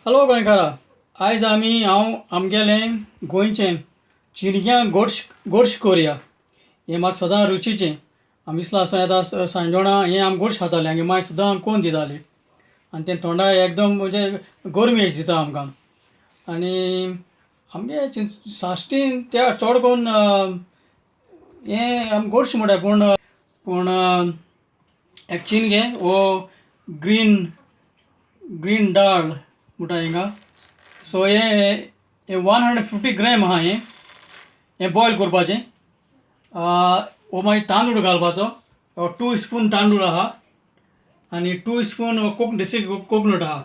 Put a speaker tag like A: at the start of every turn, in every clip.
A: Hello गोंयकारा, आयज आमी हांव आमगेलें गोंयचें चिरग्यां गोडश गोडश करुया. हें म्हाका सदां रुचीचें. आमी इसला आसतना येता सांजोणा हें आमी गोडश खातालीं. आमगे माय सदां आमकां करून दिताली आनी तें तोंडा एकदम म्हणजे गरमी अशी दिता आमकां. आनी आमगे साश्टीन त्या चड करून हें आमी गोडशें म्हणटा, पूण पूण एक चिनगे वो ग्रीन ग्रीन डाळ म्हणटा हिंगा. सो हें 150 ग्रॅम आहा. हें हें बॉयल करपाचें. हो मागीर तांदूळ घालपाचो. 2 स्पून तांदूळ आहा आनी 2 स्पून कोक देसी कोकोनट आहा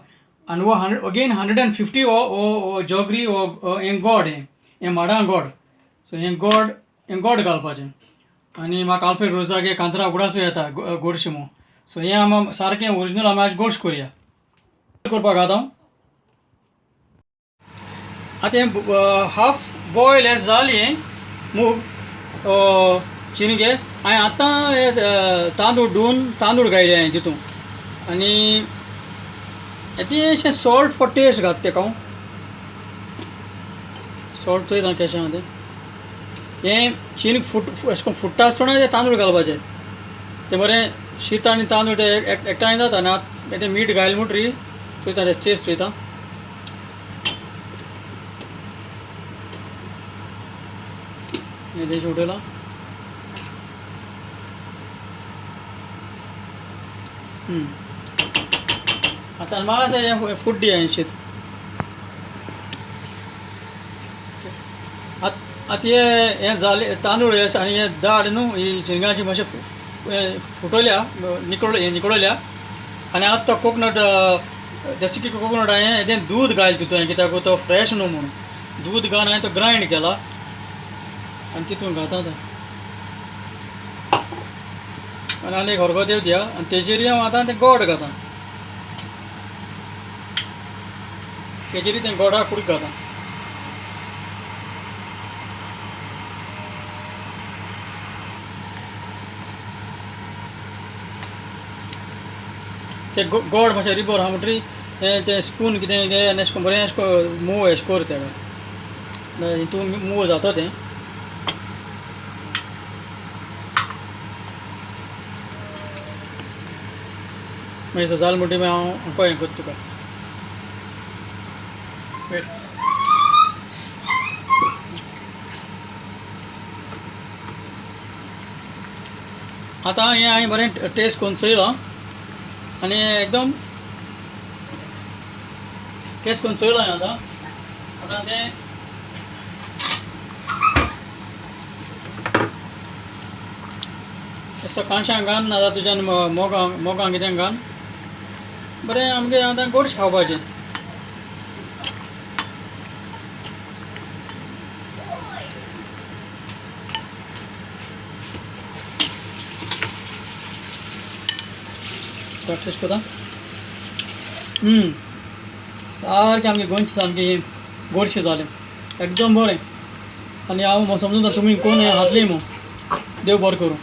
A: आनी हो अगेन 150 हो हो जोगरी हो हें गोड, हें हें माडां गोड. सो हें गोड, हें गोड घालपाचें. आनी म्हाका आल्फ्रेड रोजागे कांतरा उगडासूय येता गोडशें म्हूण. सो हें आमी सारकें ओरिजिनल आमी आज गोडशें करुया. करपाक आतां आतां हें हाफ बॉयल हें जालें. हें मूग चिनगे हांवें आतां हे तांदूळ धुवन तांदूळ घायले हांवें तितून. आनी तें अशें सॉल्ट फॉर टेस्ट घात तेका. हांव सॉल्ट चोयता केशें आहा तें. हें चीन फुट अशें करून फुट्टा आसतना तें तांदूळ घालपाचें. तें बरें शीत आनी तांदूळ ते एकठांय जाता. आनी आतां तें मीठ घायलें म्हणटरी चोयता तें टेस्ट चोयता. हें उडयलां. आतां मातशें हें फूट दी हें शीत. आतां हें हें जालें तांदूळ हे आनी हें दाळ न्हू ही शिंगाची मातशें फुटयल्या, निकळ हें निकळयल्या. आनी आतां तो कोकोनट जशें की कोकोनट हांवें तें दूद घायलें तितून, कित्याक तो फ्रेश न्हू म्हणून दूद घालून हांवें तो ग्रायंड केला आनी तितून घाता आतां. आनी आनी एक हरगत येव दिया आनी तेजेर हांव आतां तें गोड घाता. तेजेर तें गोडा कुडक घाता. तें गोड मातशें रिबोर आहा म्हणटरी तें तें स्पून कितें घे आनी अशें करून बरें अशें करून मोव अशें कर तेका. हितून मोव जाता तें. मागीर जालें म्हणटरी मागीर हांव पळय हें करता तुका. वेट. आतां हें हांवें बरें टेस्ट करून चोयलां आनी एकदम टेस्ट करून चोयलां हांवें. आतां आतां तें असो कांश्यां घाल नाजाल्यार तुज्यान मोगां मोगां कितें घाल बरें आमगें आतां गोडशें खावपाचें. टेस्ट करता. सारकें आमगे गोंयचें सामकें गोडशें जालें एकदम बरें. आनी हांव समजता तुमी कोण खातलीं म्हूण. देव बरें करूं.